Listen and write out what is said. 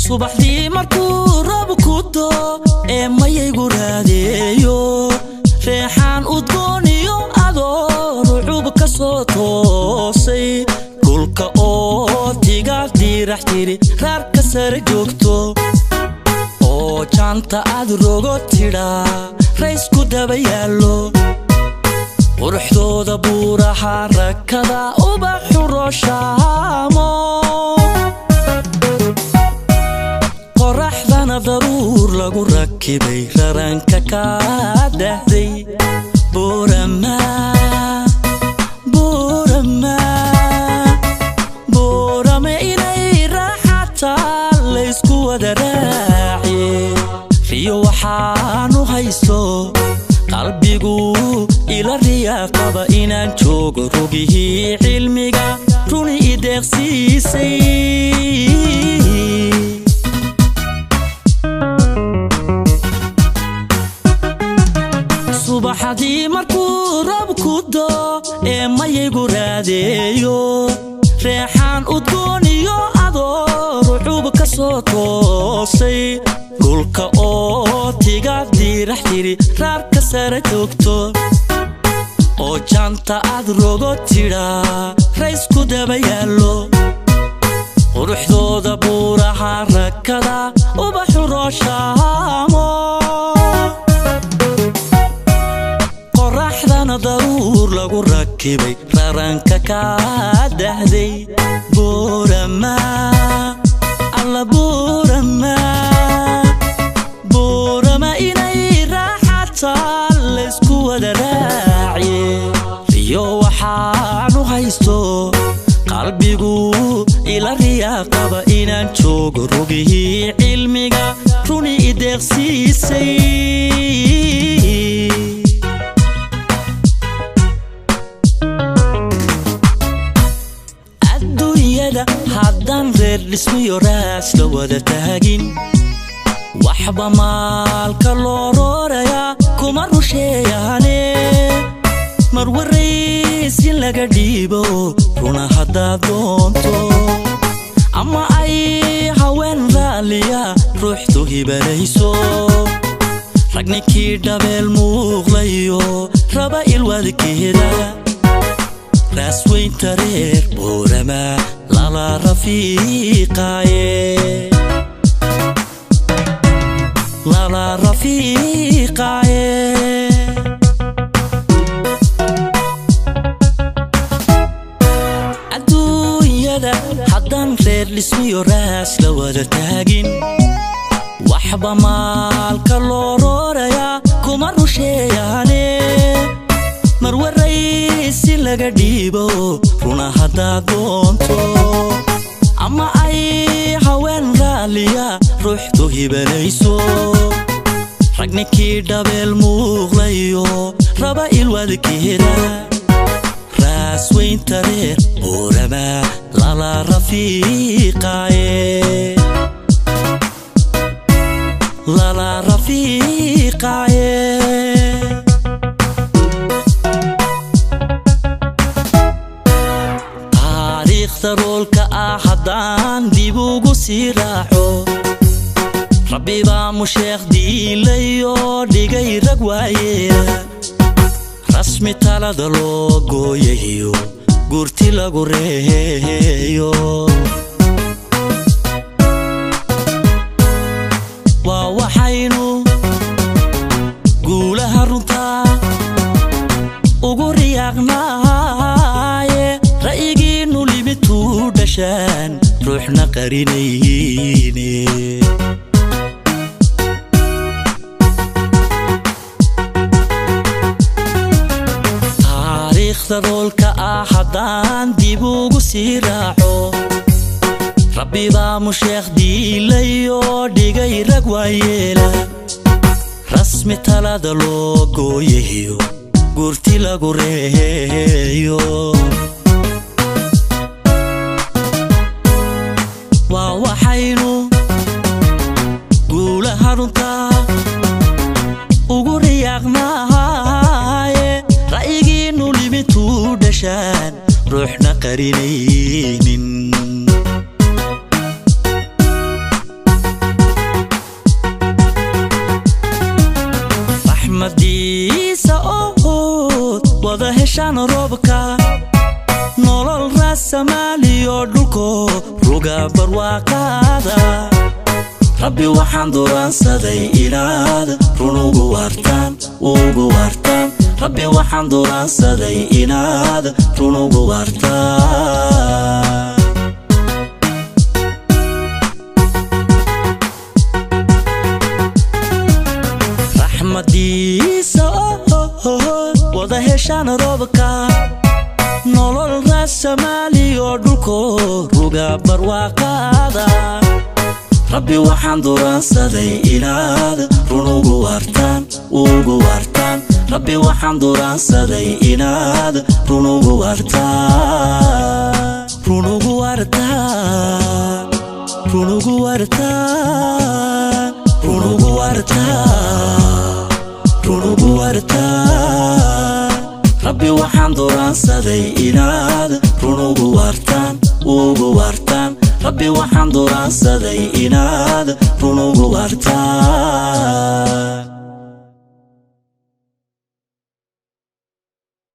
Subaxdii markuu roob ku doo ee mayaygu raadeeyo, reexaan udgooniyo adoo rucub ka soo toosay, dhulka oo tigaad diirax tiri raarka sare joogto, oo jaanta aad rogo tidhaa raysku daba yaallo, quruxdooda buuraha rakada ubaxu rooshaamo, qoraxdana daruur lagu rakibay raranka kaa dahday. Boorama, Boorama, Boorame, inay raaxataa laysku wada raaciye. Riyo waxaanu haysto qalbigu ila riyaa qaba inaan joogo rogihii cilmiga runi i deeqsiisay. Subaxdii markuu roob ku doo ee mayaygu raadeeyo, reexaan udgooniyo adoo rucub ka soo toosay, dhulka oo tigaad diirax tiri raarka sare joogto, oo jaanta aad rogo tidhaa raysku daba yaallo, quruxdooda buuraha rakada ubaxu rooshaamo, qoraxdana daruur lagu rakibay raranka kaa dahday. Boorama, alla Boorama, Boorama, inay raaxataa laysku wada raaciye. Riyo waxaanu haysto qalbigu ila riyaa qaba inaan joogo rogihii cilmiga runi i deeqsiisay. Adduunyada haddaan reer dhismiyo raas la wada taagin, waxba maalka loo roorayaa kuma rusheeyaane. Marwarays in laga dhiibo runa haddaad doonto, ama ay haween raalliya ruuxtu hibanayso, rag ninkii dhabeel muuqlayo raba ilwadkeeda, raasweynta reer Boorama lala rafiiqaaye, lala rafiiqaaye. Adduunyada haddaan reer dhismiyo raas la wada taagin, waxba maalka loo roorayaa kuma rusheeyaane. Marwaraysi laga dhiibo runa haddaad doonto, ama ay haween raalliya ruuxtu hibanayso, rag ninkii dhabeel muuqlayo raba ilwadkeeda, raasweynta reer Boorama lala rafiiqaaye, lala rafiiqaaye. Taariikhda roolka ah haddaan dib ugu sii raaco, rabbi baa musheekh diilayoo dhigay rag waayeela, rasmi talada loo gooyayo gurti lagu reeyo. Waa waxaynu guulaha runtaa ugu riyaaqnaaye, ra'yigiinnu limituu dhashaan ruuxna qarinayne. Taariikhda roolka ah haddaan dib ugu sii raaco, rabbi baa musheekh diilayoo dhigay rag waayeela, rasmi talada loo gooyayo Guurti lagu reeyo waa waxaynu guulaha runta ugu riyaaqnaaye. Ra'yigiinnu limintuu dhashaan ruuxna qarinaynin. Raxmadiisa ood wada heshaan roobka, nolol raasamaaliyo dhulko ruga barwaaqaada. Rabbi waxaan duraansaday inaad run ugu waartaan, ugu waartaan. Rabbi waxaan duraansaday inaad run ugu waartaan. Raxmadiisa wada heshaan roobka, nolol raasamaaliyo dhulko ruga barwaaqaada. Rabbi waxaan duraansaday inaad run ugu waartaan, ugu waartaan. Rabbi waxaan duraansaday inaad run ugu waartaan, run ugu waartaan, run ugu waartaan, run ugu waartaan, run ugu waartaan. Rabbi waxaan duraansaday inaad run ugu waartaan, ugu waartaan. Rabbi waxaan duraansaday inaad run ugu waartaan.